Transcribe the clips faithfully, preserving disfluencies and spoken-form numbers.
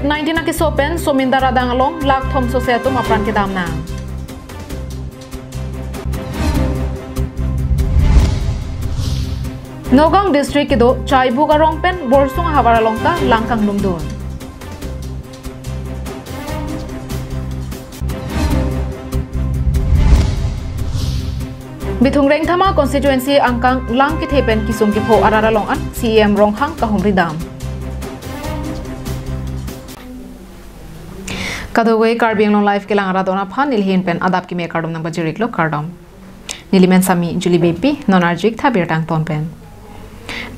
Nineteen akeso pen Somindar adang along lakh thom sose atum apran kedam nang. Nagaon district kedo Chaibuk arong pen Borsung ahavar along ta lang kanglumdun. Bithung Rengthama constituency angkang lang kethe pen kesung kepho arat along an C E M Ronghang kahumri dam. Kadokave Karbi Anglong Live kelang arat don aphan nelihin pen adap kimi kardom nangpajir-iklo, kardom. Neli men sami Julie Beypi, non arju-ik tha birta angton pen.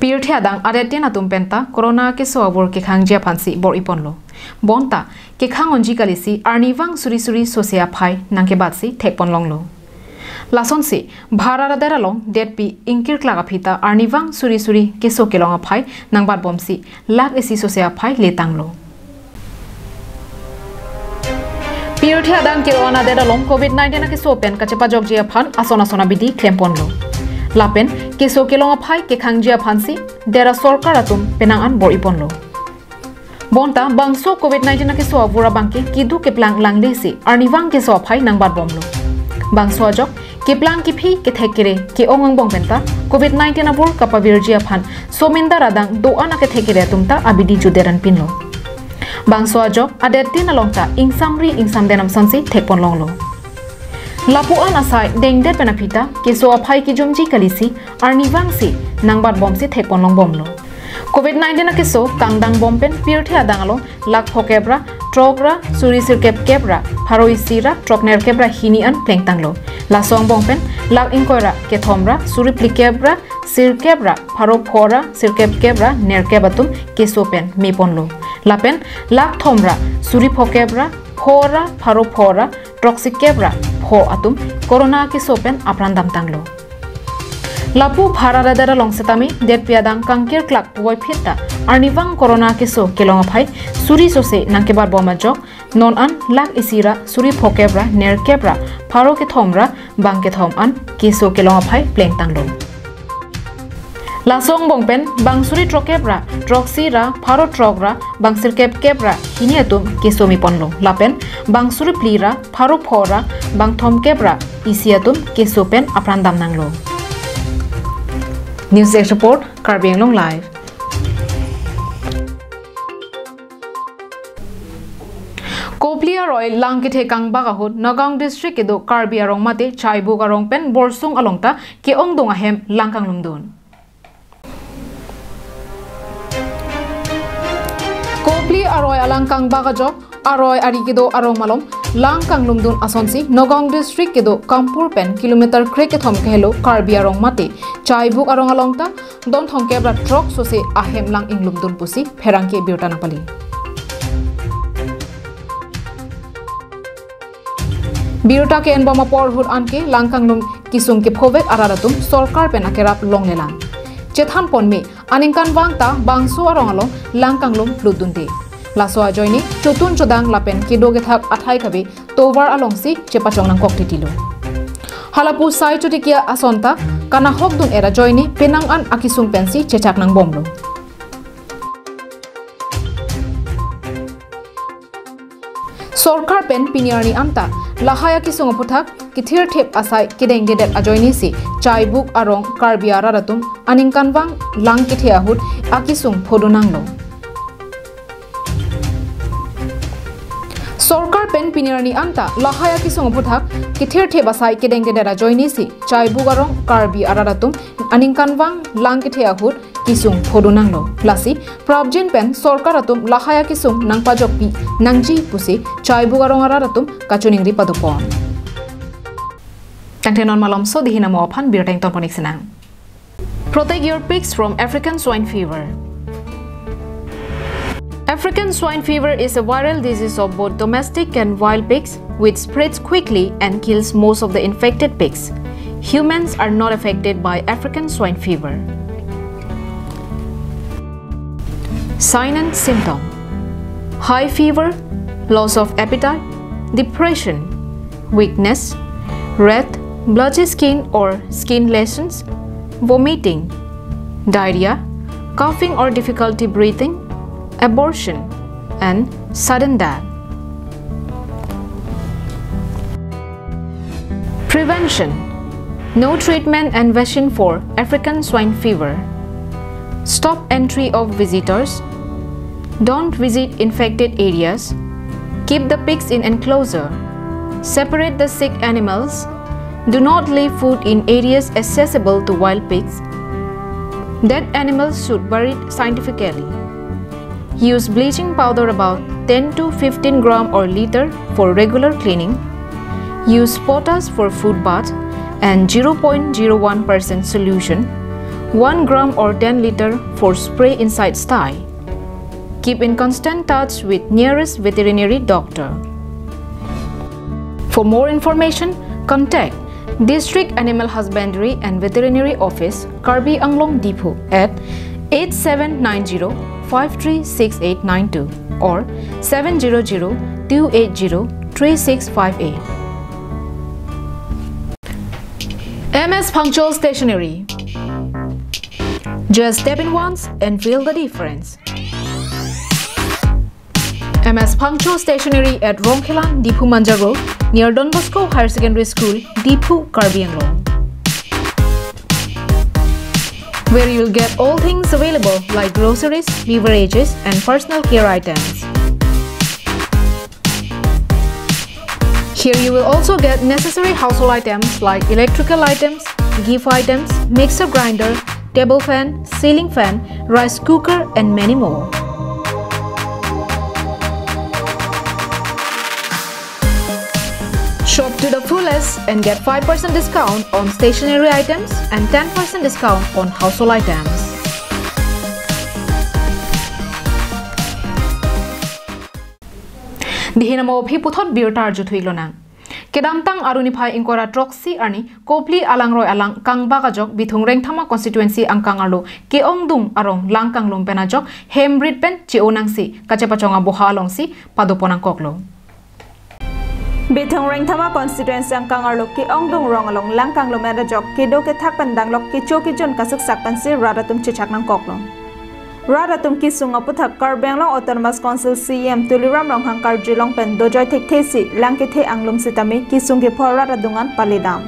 Pirthe adang adet tin atum penta corona keso avur kekhangji aphansi bor-iponlo. Bonta kekhang unji kalisi arnivang suri suri sose aphai nangkebatsi thekponlonglo. Lasonsi Bharat adet along detpi ingkirklak aphi ta arnivang suri suri keso kelong aphai nangbatbomsi lakh isi sose aphai letanglo. Pirthe adang kero-an adet along covid nineteen akeso pen kachepajokji aphan ason ason abidi klemponlo. Lapen keso kelong aphai kekhangji aphansi dera sorkar atum penang an bor-iponlo. Bonta bangso covid nineteen akeso avur abangke keduk keplang langlesi arnivang keso aphai nangbatbomlo. Bangso ajok keplang kephi kethek kere ke-ong angbong penta covid nineteen avur kapavirji aphan Somindar adang do-an akethek kere atum ta abidi jutderan pinlo. Bangso ajok adet tin along ta ingsamri ingsamden amsonsi thekponlonglo. Lapu-an asai dengdet pen aphi ta keso aphai kejumji kalisi arnivangsi nangbatbomsi thekponlongbomlo. Covid nineteen akeso kangdangbom pen pirthe adang along lakh phokep ra throk ra suri sirkep kep ra pharo isi ra throk nerkep ra hini an plengtanglo. Laso angbong pen lakh ingkoi ra kethom ra suri phlikep ra sirkep ra pharo pho ra sirkep kep ra nerkep atum keso pen meponlo. Lapen lakh thom ra suri phokep ra pho ra pharo pho ra throksikep ra pho atum corona keso pen apran damtanglo. Lapu Bharat adet along setame detpi adang kangkirklak puvoiphit ta arnivang corona keso kelong aphai suri sose nangkebatbom ajok non an lakh isi ra suri phokep ra nerkep ra pharo kethom ra bang kethom an keso kelong aphai plengtanglo. Laso angbong pen bang suri throkkep ra throksi ra pharo throk ra bang sirkep kep ra hini atum keso meponlo. Lapen bang suri phli ra pharo pho ra bang thomkep ra isi atum keso pen apran damnanglo. News Desk Report, Karbi Anglong Live. Kopili aroi lang kethe kangbak ahut Nagaon District kedo Karbi arong mate Chaibuk arong pen Borsung along ta ke-ongdung ahem lang kanglumdun. Kopili aroi alang kangbak ajok aroi ari kedo arong malom lang kanglumdun asonsi Nagaon District kedo Kampur pen kilometer kre kethom kehelo Karbi arong mate Chaibuk arong along ta don thomkep ra throk sose ahem lang inglumdun pusi pherangke birta nangpali. Birta ke-enbom apor ahut anke lang kanglum kesung kephovek arat atum sorkar pen akerap longlelang. Chethanpon me aningkanvang ta bangso arong along lang kanglum plutdunde. Laso ajoine chotun chodang lapen kedo kethak athai kave tovar alongsi chepachong nangkok titilo. Halapu sai chotikia ason ta kanahokdun-et ajoine penang an akesung pensi chechak nangbomlo. Sorkar pen pini arni anta lahai akesung aphuthak kethirthip asai kedengdedet ajoinesi Chaibuk arong Karbi arat atum aningkanvang lang kethe ahut akesung phodun nanglo. Sorkar pen pini arni anta lahai akesung aphuthak kethirthip asai kedengdedet ajoinesi Chaibuk arong Karbi arat atum aningkanvang lang kethe ahut kesung phodun nanglo. Lasi prapjin pen sorkar atum lahai akesung nangpajokpi nangji pusi Chaibuk arong arat atum kachiningri padopon. Tangte non malomso dihin amo aphan birta ingtonpon-ik sinang. Protect your pigs from African swine fever. African swine fever is a viral disease of both domestic and wild pigs, which spreads quickly and kills most of the infected pigs. Humans are not affected by African swine fever. Sign and symptom: high fever, loss of appetite, depression, weakness, red, blotchy skin or skin lesions, vomiting, diarrhea, coughing or difficulty breathing, abortion, and sudden death. Prevention. No treatment and vaccine for African swine fever. Stop entry of visitors. Don't visit infected areas. Keep the pigs in enclosure. Separate the sick animals. Do not leave food in areas accessible to wild pigs. Dead animals should buried scientifically. Use bleaching powder about ten to fifteen gram or liter for regular cleaning. Use potash for food bath and zero point zero one percent solution, one gram or ten liter for spray inside sty. Keep in constant touch with nearest veterinary doctor. For more information, contact District Animal Husbandry and Veterinary Office, Karbi Anglong Diphu at eight seven nine zero five three six eight nine two or seven zero zero two eight zero three six five eight. M S Phangcho Stationery. Just step in once and feel the difference. M S Phangcho Stationery at Rongkhelan, Diphu Manja Road, near Don Bosco Higher Secondary School, Diphu, Karbi Anglong, where you'll get all things available like groceries, beverages, and personal care items. Here you will also get necessary household items like electrical items, gift items, mixer grinder, table fan, ceiling fan, rice cooker, and many more. Shop to the fullest and get five percent discount on stationery items and ten percent discount on household items. Dihinamo aphi puthot birta arjuthuilonang. Kedamtang aruni phai ingkoi ra throksi arni Kopili alangroi alang kangbak ajok Bithung Rengthama constituency angkang arlo ke-ongdung arong lang kanglum pen ajok hem rit pen che-o nangsi kachepachong aboha alongsi padoponangkoklo. Bithung Rengthama constituency angkang arlo ke-ongdung rong along lang kanglum pen ajok kedo kethak pen danglok kecho kejun kasuksak pensi rat atum chechak nangkoklo. Rat atum kesung aputhak Karbi Anglong Autonomous Council C E M Tuliram Ronghang karjulong pen dojoi thekthesi lang kethe anglum sitame kesung kepho rat adung an paledam.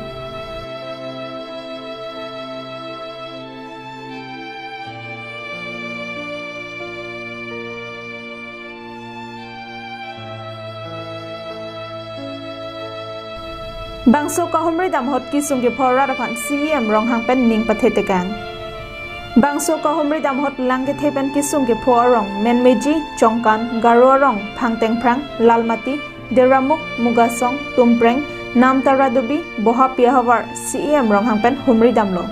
Bangso kahumri dam ahut kesung kepho rat aphan C E M Ronghang pen ning pathe tekang. Bangso kahumri dam ahut lang kethe pen kesung kepho arong Menmeji, Chongkan, Garo arong, Phangtengphrang, Lalmati, Deramuk, Mugasong, Tumpreng, Namtara Dubi, Bohapi ahavar C E M Ronghang pen humri damlo.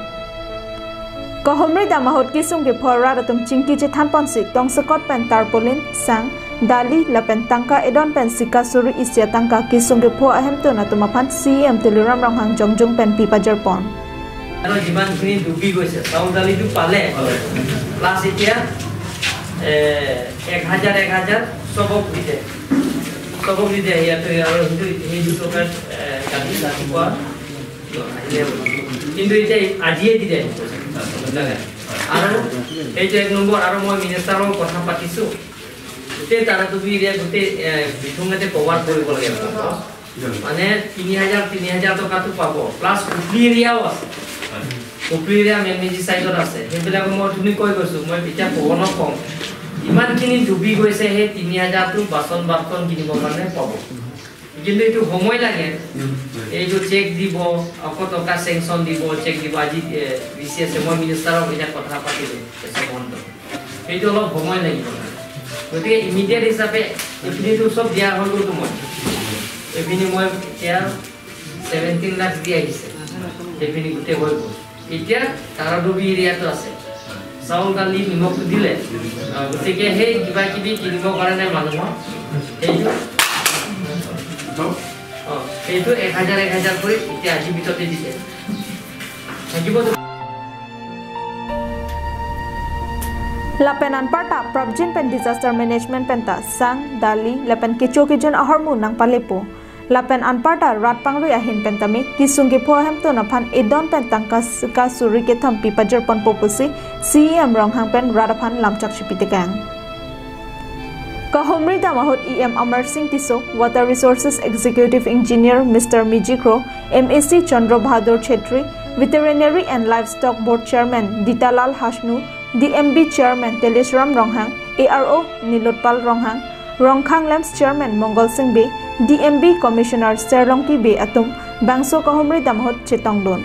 Kahumri dam ahut kesung kepho rat atum chingki chethan ponsi tongsekot pen tarpaulin, sang, dali lapen tangka edon pen sika suri isi atangka kesung kepho ahemtun atum aphan C E M Tuliram Ronghang jongjung pen pi pajirpon. আৰু যিমানখিনি ডুবি গৈছে, চাউল দালিটো পালে, প্লাছ এতিয়া, এ, এক হাজাৰ, এক হাজাৰ চবক দিছে। চবক দিছে, ইয়াতে আৰু সেইটো, সেইটো চৰকাৰে, এ, কাটি ৰাতিপুৱা আহিলে। কিন্তু এতিয়া আজিয়ে দিলে। আৰু এইটো এক নম্বৰ, আৰু মই মিনিষ্টাৰৰ লগত কথা পাতিছোঁ। গোটেই তাৰাডুবি এৰিয়া গোটেই, এ, বিথুঙতে কভাৰ কৰিব লাগে। মানে তিনি হাজাৰ, তিনি হাজাৰ টকাটো পাব, প্লাছ কুফলি এৰিয়াও আছে। কুফলি এৰিয়া মেমেজি চাইডত আছে, সেইবিলাক মই অথনি কৈ গৈছোঁ, মই এতিয়া ক'ব নকওঁ। ইমানখিনি ডুবি গৈছে, সেই তিনি হাজাৰটো বাচন বাৰ্তন কিনিবৰ কাৰণে পাব। কিন্তু এইটো সময় লাগে। এইটো চেক দিব, আকৌ টকা চেংচন দিব, চেক দিব। আজি, এ, বি চি আছে, মই মিনিষ্টাৰক এতিয়া কথা পাতিলোঁ, কেশৱ মহন্ত। সেইটো অলপ সময় লাগিব। গতিকে ইমিডিয়েট হিচাপে এইখিনিতো চব দিয়া হৈ গ'লতো মই। এইপিনি মই এতিয়া ছেভেণ্টিন লাখ দি আহিছে। সেইপিনি গোটেই হৈ গ'ল। এতিয়া তাৰাডুবি এৰিয়াটো আছে। চাউল, দালি, নিমখটো দিলে। আহ, গতিকে সেই কিবা কিবি কিনিবৰ কাৰণে মানুহৰ সেইটো, অ, সেইটো এক হাজাৰ, এক হাজাৰ কৰি এতিয়া আজিৰ ভিতৰতে দিছে। থাকিবতো। Lapen anparta prapjin pen disaster management penta sang, dali lapen kecho kejun ahormu nangpalepo. Lapen anparta rat pangrui ahin pentame kesung kepho ahemtun aphan edon pen tangka sika suri kethom pi pajirponpo pusi C E M Ronghang pen rat aphan lamchak chipi tekang. Kahumri dam ahut E M Amar Singh Tisso, Water Resources Executive Engineer Mister Miji Kro, M A C Chandra Bahadur Chhetri, Veterinary and Livestock Board Chairman Ditalal Hasnu, D M B Chairman Telesram Ronghang, A R O Nilotpal Ronghang, Rongkhang Lamps Chairman Mongol Singh Bey, D M B Commissioner Serlongki Bey atum bangso kahumri dam ahut chetongdun.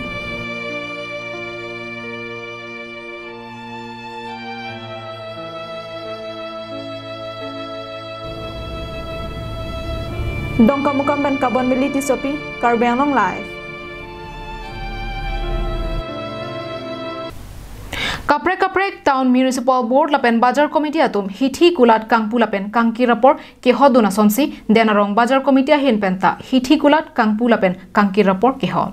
Dongkamukam pen Kabon Mili Tissopi, Karbi Anglong Live. Kaprek kaprek Town Municipal Board lapen Bazar Committee atum hithi kulat kangpu lapen kangkir apor kehotdun asonsi, Den Arong Bazar Committee ahin penta hithi kulat kangpu lapen kangkir apor kehot.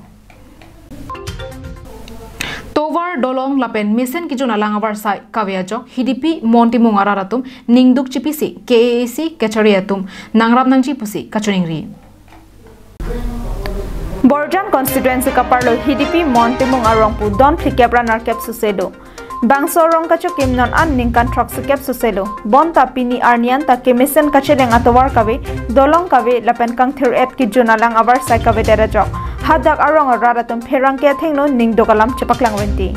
Tovar, dolong lapen mesen kejun alang avarsai kave ajok Hidipi Mon Timung arat atum ningduk chipisi K A A C kachari atum nangrap nangji pusi kachiningri. Borjan constituency kaparlo Hidipi Mon Timung arong pu don phlikep ra nerkep suse do. Bangso arong kachokim non an ningkan throksi kep suse lo. Bonta pini arni anta kemesen kacheleng atovar kave, dolong kave lapen kangthir-et kejun alang avarsai kavedet ajok hadak arong arat atum pherangke athengno ningduk alam chepaklang venti.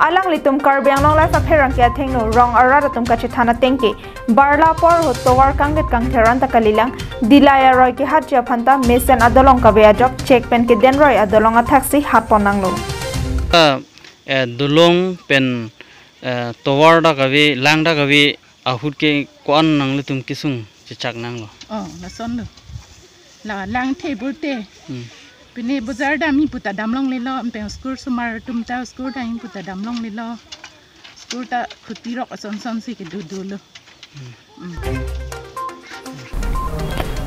Alanglitum Karbi Anglong Live apherangke athengno rong arat atum kachethan ateng ke barla apor ahut tovar kangdet kangthir anta kalilang, Dillai aroi kehatji aphanta mesen adolong kave ajok chek pen kedenroi adolong athaksi hatpon nanglo. Ah, eh, dolong pen, eh, tovar ta kave, lang ta kave ahut ke ko-an nanglitum kesung chechak nanglo? Oh, lason lo. La lang the burte. Hmm. Pine bazar damji puta damlonglelo, anpen school osomar atum ta school damji puta damlonglelo. School ta khuti rok ason son si kedo dolo. Hmm.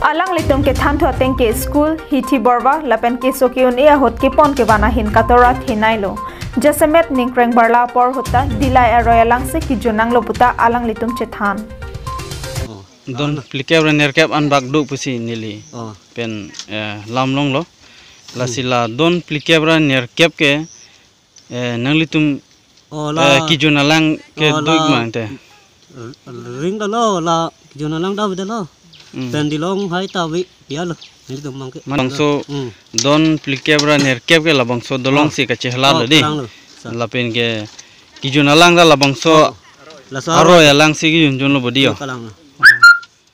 Alanglitum kethan thu ateng ke school, hithi borva lapen keso ke-un-e ahut kepon kevan ahin katora thenailo. Jasemet ningkreng barla apor ahut ta Dillai aroi alangsi kejun nanglo puta alanglitum chethan. Oh. Don phlikep ra nerkep an bak do pusi neli. Oh. Pen, eh, lam longlo. Lasi la don phlikep ra nerkep ke, eh, nanglitum, oh, la, eh, kejun alang ke, oh, do-ik la mang te. Ring dolo la kejun alang ta ave dolo. Hmm. Pen dolong hai ta ave ya lo. Nelitum mang ke. Labangso, hmm, don phlikep ra nerkep ke labangso dolong, oh, si kachehlalo, oh, di. Kalang lo. Sa. Lapen ke kejun alang ta labangso, oh, laso aroi alangsi kejun junlo bodi yo. Kalang lo.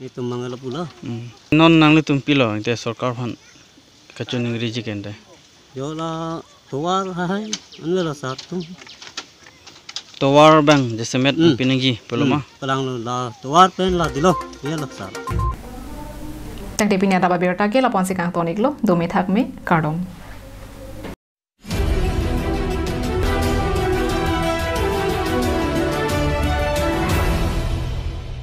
Nelitum mang lo pulo. Hmm. Non nanglitum pilo te sorkar aphan kachiningriji kente? Yo la tovar hai, anvelo sar tum. Tovar abang jasemet, hmm, pinangji pulo ma? Hmm. Kalang lo la tovar pen la dolo, ya lo sar. Tangte pini adap abirta ke lapu-an si kangton-iklo, dome thakme, kardom.